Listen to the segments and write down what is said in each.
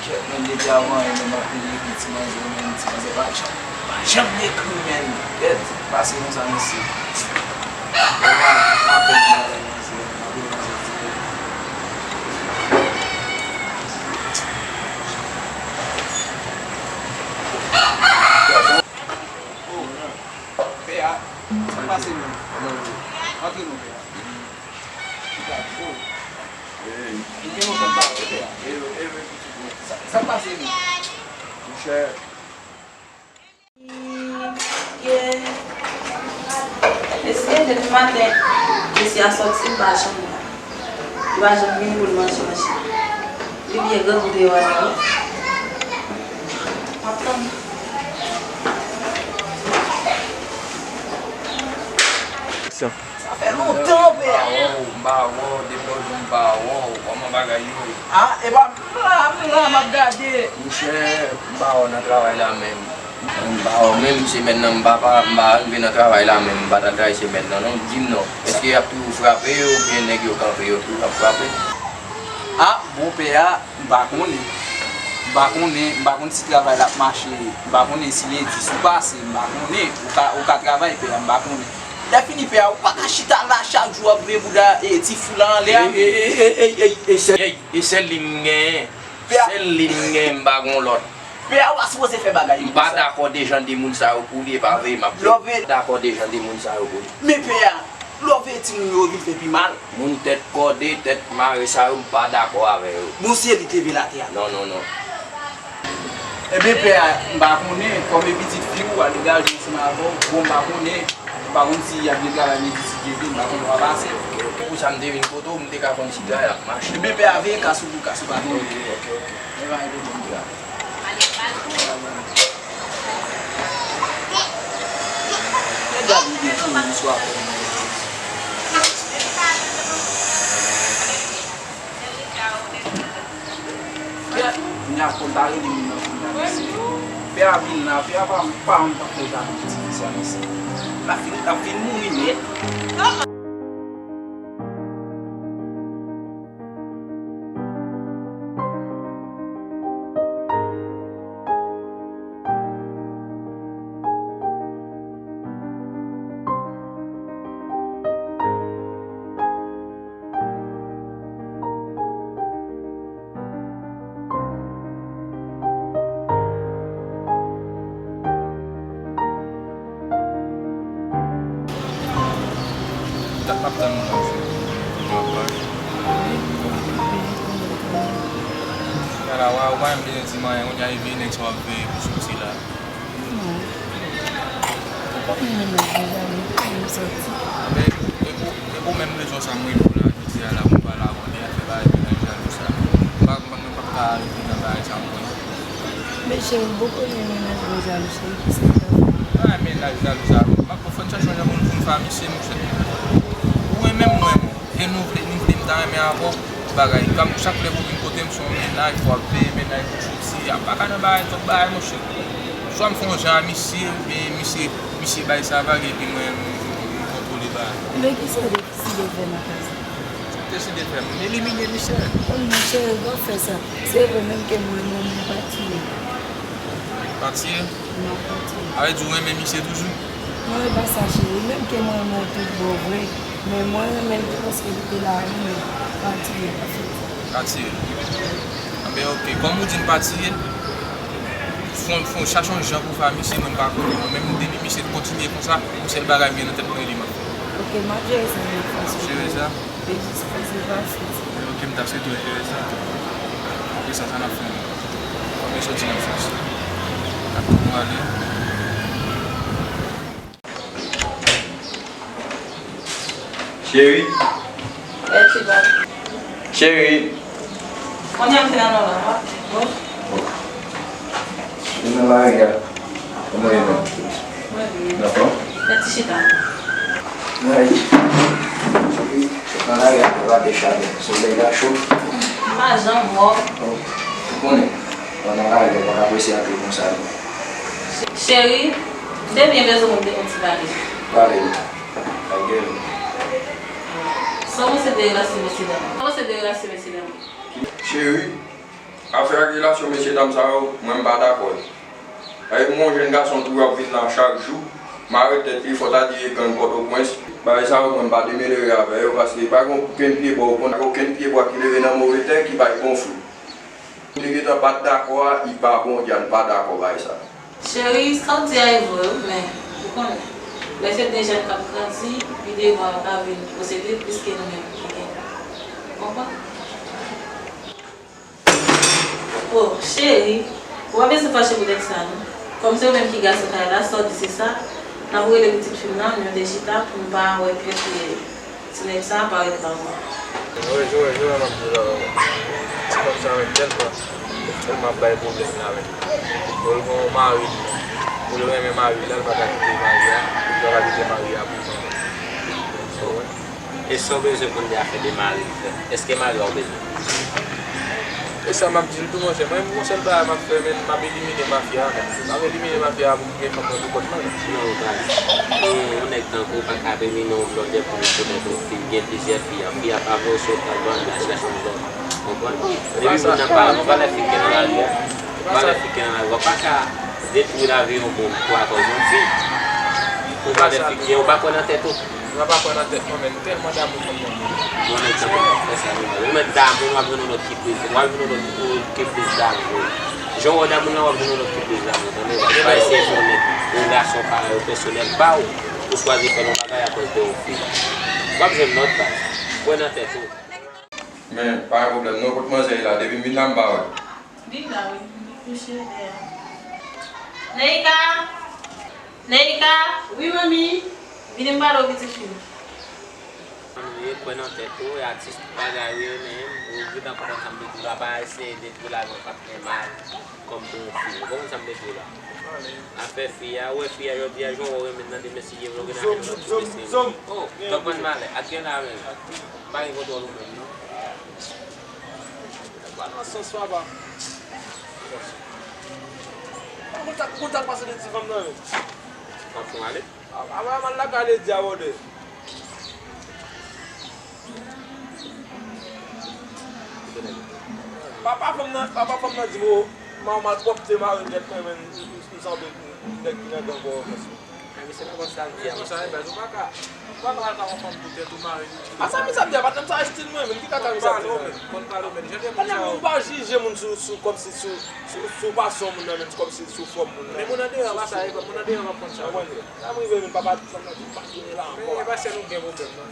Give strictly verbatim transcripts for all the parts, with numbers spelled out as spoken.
Kèt, mwen depi avan yè, mwen ap peye pou ti manzè, men ti manzè pa janm, pa janm ekri, men. Kèt, pase konsa, mesye. Mwen, mwen ap peye pou manzè, mwen ap peye pou manzè. Oh, pè a, sa k pase menm? Antre non, pè a. Gad, oh. Ou gen lontan m pa wè pè a. Sa, sa k pase menm? Monchè. Mesye, depi maten, mesye a sòti, li pa janm la. Li pa janm vini pou l manje, manje. Li byen grangou deyò a la, wi. M ap tann. Sa fè lontan, pè a. M pa wè w, m pa wè w, depi lòt jou m pa wè w, kòman bagay yo ye? Ah, e pa m la, m la, m ap gade. Monchè, m pa wè w nan travay la menm. M pa wè w menm, semèn nan m pa, pa, m pa rive nan travay la menm, m pa t al travay semèn nan non. Di m non, èske y ap toujou frape yo oubyen nèg yo kanpe, yo toujou ap frape? Ah, bon, pè a, m pa konnen. M pa konnen, m pa konn si travay la ap mache. M pa konnen si lendi sou pase, m pa konnen. Ou ka, ou ka travay, pè a, m pa konnen. Lè fini, pè a, ou pa ka chita la chak jou ap goumen bouda e ti fou la anlè a. Ey, ey, ey, ey, ey, ey, sèl, ey, e sèl li m genyen. Pè a. Sèl li m genyen, m pa gon lòt. Pè a, ou pa sipoze fè bagay konsa. M pa dakò de jan de moun sa yo pou li, e pa vre, m ap di w. Love. M pa dakò de jan de moun sa yo pou li. Men pè a, love timoun yo vin fè pi mal. Moun tèt kòde, tèt mare sa yo, m pa dakò avè yo. Bon, se li k leve l atè a. Non, non, non. Ebyen, pè a, m pa konnen, kòm e pitit fi w, al degaje ansanm avè w. Bon, m pa konnen, m pa konn si y ap gen travay lendi, si Dye vle, m pa konnen w a pase. Pou sa m te vin kote w, m te ka konn si travay la ap mache. Ebyen, pè a, veye kas ou pou kas ou pa tonbe. Ok, ok, ok. E pa gen pwoblèm, pè a. Nèg la vin gen fou, bonswa. Kounya fò m ta rele moun nan kounya, mesye. Pè a vin la, pè a pa, pa, pa fè sa pou ti fi sa, mesye. L ap fin, l ap fin mouri nèt. Dat m ap tann ou la, frè. Kounya w ap pale. Gad la, w a, w pa menm bezwen di m anyen, kounya e veye nèg sa w ap veye pou soti la. Non. Ou pa menm bezwen di m anyen, ou pa menm soti. Anben, e pou, e pou menm rezon sa m rele w la, jodi a la, pou m pale avè w de afè bagay mennaj jalou sa. M pa, m pa, mwen p ap ka rete nan bagay sa ankò non. Men cheri, m poko renmen mennaj mwen jalou, cheri, kisa m ta fè? Ay, mennaj jalou sa. M ap fò n chache yon jan pou n, pou n fè misye, monchè. Ou renmen m, mwen renmen w. E nou vle, nou vle m ta renmen avè w. Bagay, kam chak lè pou vin kote m, se yon mennaj, fò ap veye mennaj pou soti. A pa ka nan bagay, twòp bagay, monchè. Swa m fè yon jan a misye, oubyen misye, misye bay sa vag, epi mwen, m, m kontwole bagay. Men kisa w deside fè nan kay sa? Deside fè m elimine misye. Oh non, cheri, pa fè sa. Se vre, menm ke mwen renmen w, men pa tiye. Pa tiye? Non, pa tiye. Sa vle di w renmen misye toujou? Non, e pa sa, cheri. Menm ke mwen renmen w tout bon vre, men mwen renmen l tou paske li te la avè m. Pa tiye, pa fè sa. Pa tiye. Anben, oke. Kòm ou di m pa tiye l, fò, fò chache yon jan pou fè a misye, mwen m pa konnen. Mwen menm, depi misye kontinye konsa, yon sèl bagay m gen nan tèt mwen, li m ap fè. Oke, m ap jere sa yon lòt fason. Jere sa? E jis pase pa fè sa. Ok, m ta swete w jere sa. Ok, sa, sa n ap fè menm. Fòk nou soti nan fòs. N ap tou pwale. Cheri. Mèsi, papi. Cheri. Kounye a m te nan non la, wi. Bon. Ou nan lari a. Kòman w ye menm? Mwen byen. Nan fòm? Fè ti chita. Ay. Nan lari a, pa gen chalè. Solèy la cho. M pa janm wè w. Oh, ou konnen, pandan lari a, ou pa ka prese antre konsa non. Cheri, m te byen bezwen w, m te gon ti pale. Pale non. Pale non. Sa w panse de relasyon mesye dam? Sa w panse de relasyon mesye dam? Cheri, afè ak relasyon mesye dam sa yo, mwen m pa dakò. Paske m wè yon jèn gason tou ap vin la chak jou, mare tèt li, fò ta di e gang Pòtoprens. Bagay sa yo, mwen m pa demelere avè yo, paske pa gen okenn pyebwa, ou konn, okenn pyebwa ki leve nan move tè ki bay bon fwi. Ou te gentan pa t dakò a, li pa bon, Diane pa dakò bay sa. Cheri, sa w di a e vre wi, men, ou konnen, lè se de jèn k ap grandi, pi devan yo ka vin posede plis ke nou menm ki genyen. Ou konprann? Oh, cheri, ou pa bezwen fache pou nèg sa non. Kòm se ou menm ki gason kay la, sa w di se sa, n ap rele pitit fi m nan, nou te chita pou n pa wè pyès lè. Ti nèg sa a parèt ba mwen. Jwe, jwe, jwe, m ap di w la, papa. Ti fanm sa menm, tèlman, tèlman ap bay pwoblèm la menm. Bon, l gen yon mari, bon, l renmen mari la, l pa ka kite mari a, l pa ka kite mari a pou fanm. So, e sa w bezwen konn de afè de mari, frè? Èske mari a w bezwen? E sa m ap di l tou, monchè. Mwen, yon sèl bagay m ap fè, men, m ap elimine mafya a, men. M ap elimine mafya a pou m gen fanm mwen pou kont mwen, men. Non, baz. Yon, yon nèg tankou w pa ka elimine yon blòdè pou l rekonèt yon fi, gen plizyè fi. Fi a pa vle w sot al ban l, al chache yon lòt. Konprann? Depi moun nan pa, valè fi k gen nan lari a, valè fi k gen nan lari a, w pa ka detwi lavi yon moun pou akòz yon fi. Ou valè fi k gen, ou pa kwè nan tèt ou. Mwen pa kwè nan tèt mwen, men m tèlman damou fanm mwen. Yon nèg tankou w ap fè sa, men w mèt damou, w ap jwenn yon lòt ki plis, w ap jwenn yon lòt ki plis damou. Jan w wè damou la, w ap jwenn yon lòt ki plis damou, tande? W ap eseye fè yon nèg, yon gason parèy ou, pèsonèl pa w, ou chwazi fè l yon bagay akoz de yon fi. W ap jwenn lòt, baz. Kwè nan tèt ou. Men, pa gen pwoblèm, non, kot manzè ye la, depi m vin la, m pa wè. Li la, wi, li kouche dèyè. Neika! Neika! Wi, manmi. Vini m pale w, pitit fi m. Ou kwè nan tèt ou, e atis tout bagay, wi, men ou gentan konprann sa m vle di w la, pa eseye detwi lavi yon patnè mari kòm pou yon fi. Ou konprann sa m vle di w la? Afè fi a, ou wè fi a jodi a, jan w renmen nan de mesye, ou gen afè nan de mesye. Oh, tank pran malè, ak gen la menm. M pa gen kontwòl ou menm, non. Pa nan sans, papa. Konn sa, konn sa k pase de ti fanm nan menm. Fanm fon ale? A, a, a, mal lakay Lady a, brother. Papa fanm nan, papa fanm nan di m, oh, ma, malpwòpte mari m tèt mwen, men m, m, m sanble nèg ki nan gang Pòtoprens. Men misye pa konn sa l di a, monchè. Konsa, e baz, ou pa ka, ou pa ka al ka yon fanm pou tèt ou mari. A sa misye ap di a, patnè m sa estil mwen, men ki kaka misye ap di la? Konn pale w, men, konn pale w, men. Jan de moun sa yo. Patnè m, ou pa jije moun sou, sou, kòmsi sou, sou, sou pasyon moun nan, men kòmsi sou fòm moun nan. Men moun andeyò pa sa, e, moun andeyò pa konn sa. Konprann? Sa m rive, men papa, fanm nan di m pa tounen la ankò. Men, e pa sèl ou gen pwoblèm nan.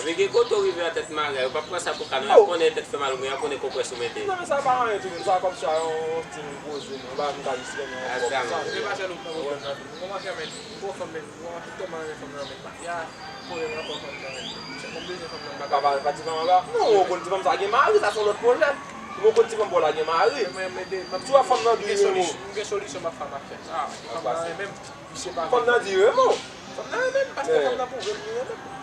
Epi gen kote w rive a tèt mari a, yo p ap pran sa pou ka non, y ap konnen tèt fè mal ou byen y ap konnen konprès ou mete. Non, men sa pa anyen tou, men sa kòmsi a yon, yon ti moun poze, men ba m ka jis renmen yon fòm sa. Men pa sèl ou k nan pwoblèm nan tou. Ou konn manke men, ou fò fanm men, ou tèlman renmen fanm nan men mafya, pwoblèm nan fò fanm nan men. Se konn bezwen fanm nan m pa ka. Pa, pa, pa ti fanm anba. Non, ou konn ti fanm sa gen mari, sa se yon lòt pwojè. Ou konn ti fanm pa w la gen mari. Si w wè fanm nan dou renmen w. M gen solisyon m ap fè mafya sa. Fanm nan renmen m. Fanm nan di renmen w. Fanm nan renmen m, paske fanm nan pwouve m li renmen m.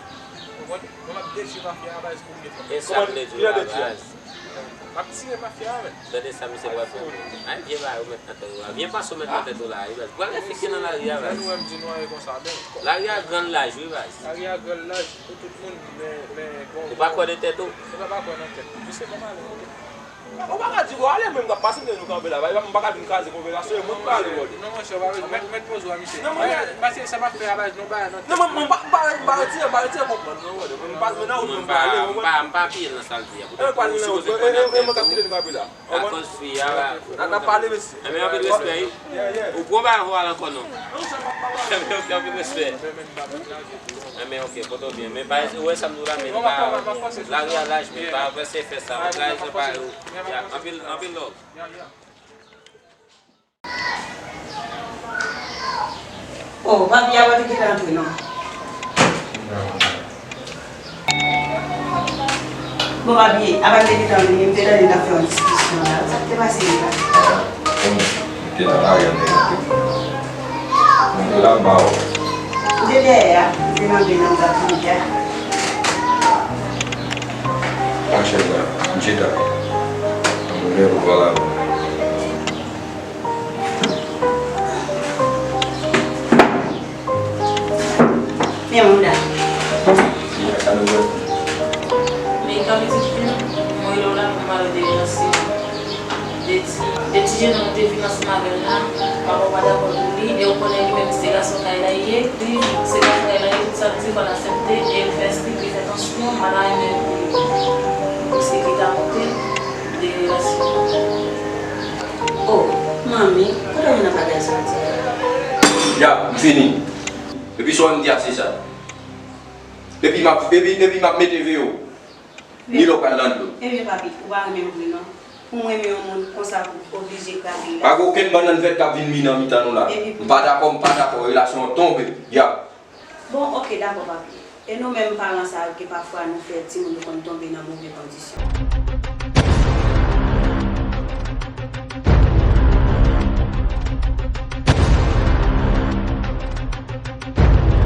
Ou konprann? Mwen m ap detwi mafya a baz pou m gen fanm. E sa m vle di w la baz. M ap tire mafya a, men. Tande sa misye pral fè. Ay, vye bagay ou met nan tèt ou la. Vye pase ou met nan tèt ou la, wi baz. Pral efike nan lari a, baz. Fè nou wè m di nou anyen konsa, men. Lari a gran laj, wi baz. Lari a gran laj pou tout moun, men, men, bon. Ou pa kwè nan tèt ou? Se pa pa kwè nan tèt. Misye pa pale, ok. Ou pa ka di w ale, mwen m t ap pase, m te di nou kanpe la. M pa ka vin kraze konvèsasyon, e mwen k prale, brother. Non, monchè, w pa bezwen. Mèt, mèt poze w a, misye. Non, mwen. Paske sa m ap fè a baz, non, bagay nan tèt. Non, mwen, mwen pa, m pa, m pa retire, m pa retire kòb mwen, non, brother. Mwen pa, men nan wout mwen prale, ou konprann? M pa, m pa apiye l nan sa l di a. Poutèt ou sipoze kwè nan tèt ou. Akoz fi a la. N ap pale, mesye. Enben, anpil respè, wi. Ou pran bagay vwal ankò, non. Enben, ok, anpil respè. Enben, ok, pote w byen. Men pa, ou wè sa m di w la, men pa, lari a laj, men pa, pa eseye fè sa. Ou trayi sa pa, ya, anpil, anpil love. Oh, papi a pa te gentan antre, non. Bon, papi, apa m te gentan vini, m te tande n t ap fè yon diskisyon la. Sa k te pase la? Ah, kòman? M te nan lari a, m te kanpe. Mwen te la, m pa wè w. M te dèyè a, m te nan ben nan, m t ap vini a. Mwen chèz la, m chita. Mwen gen pou pale avè w. Men mouda. Mwen ka nou wè. Sa pitit fi m, mwen rele w la pou m pale w de relasyon de ti, de ti jenòm ou te vin ansanm avè l la. Papa w pa dakò pou li, e ou konnen li menm se gason kay la li ye. Li se gason kay la li ye, tout sa l di fò l aksepte, e l fè strik, li fè tansyon, m pa ta renmen pou, pou strik li ta monte de relasyon. Oh, manmi, kote w jwenn nan bagay sa w di a? Ya, m fini. Epi sa w di a se sa. Epi m ap, epi, epi m ap mete veye w. Ni lè w pral nan dlo. Ebyen, papi, ou pa renmen m vre non. Pou m renmen yon moun konsa pou oblije kraze relasyon. Pa gen okenn bannann vèt k ap vin mi nan mitan nou la. M pa dakò, m pa dakò, relasyon an tonbe. Ya. Bon, oke, dakò, papi. E nou menm paran sa yo ke pafwa nou fè timoun nou konn tonbe nan move kondisyon.